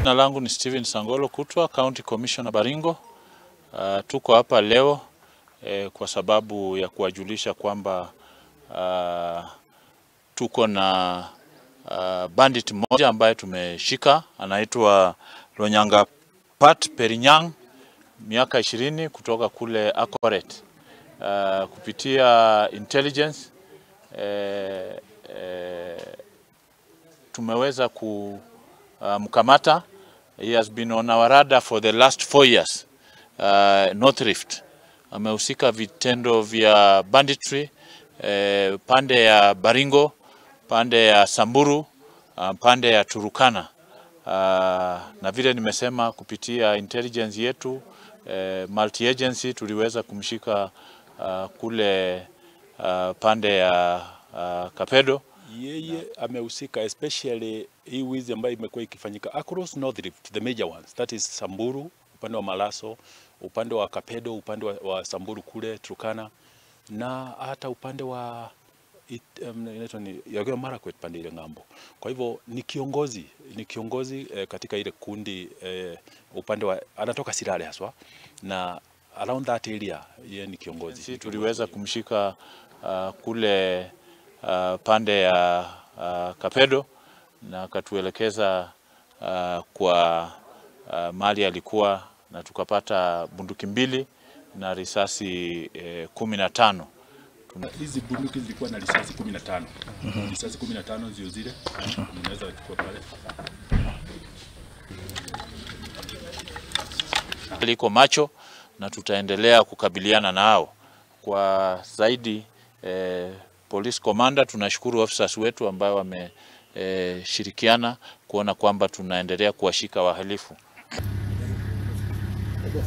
Jina langu ni Steven Sangolo Kutwa, County Commissioner Baringo. Tuko hapa leo kwa sababu ya kuwajulisha kwamba tuko na bandit mmoja ambaye tumeshika, anaitwa Lonyanga Pat Perinyang, miaka 20, kutoka kule Akoret. Kupitia intelligence tumeweza kumkamata. He has been on our radar for the last 4 years. North Rift. Amehusika vitendo vya banditry pande ya Baringo, pande ya Samburu, pande ya Turukana. Na vile nimesema, kupitia intelligence yetu multi agency tuliweza kumshika kule pande ya Kapedo. Yeye amehusika especially hii wizi ambayo imekuwa ikifanyika across North Rift, the major ones, that is Samburu, upande wa Malaso, upande wa Kapedo, upande wa Samburu kule Turkana, na hata upande wa inaitwa ni Elgeyo Marakwet pande ile ng'ambo. Kwa hivyo ni kiongozi katika ile kundi upande wa anatoka Sirare haswa, na around that area yeye ni kiongozi. Sisi tuliweza kumshika kule pande ya Kapedo na akatuelekeza kwa mali alikuwa, na tukapata bunduki 2 na risasi 15. Hizi bunduki zilikuwa na risasi 15. Risasi 15 ndio zile mnaweza kuchukua pale. Liko macho na tutaendelea kukabiliana nao kwa zaidi. Police Commander, tunashukuru officers wetu ambao wameshirikiana kuona kwamba tunaendelea kuwashika wahalifu. Yes.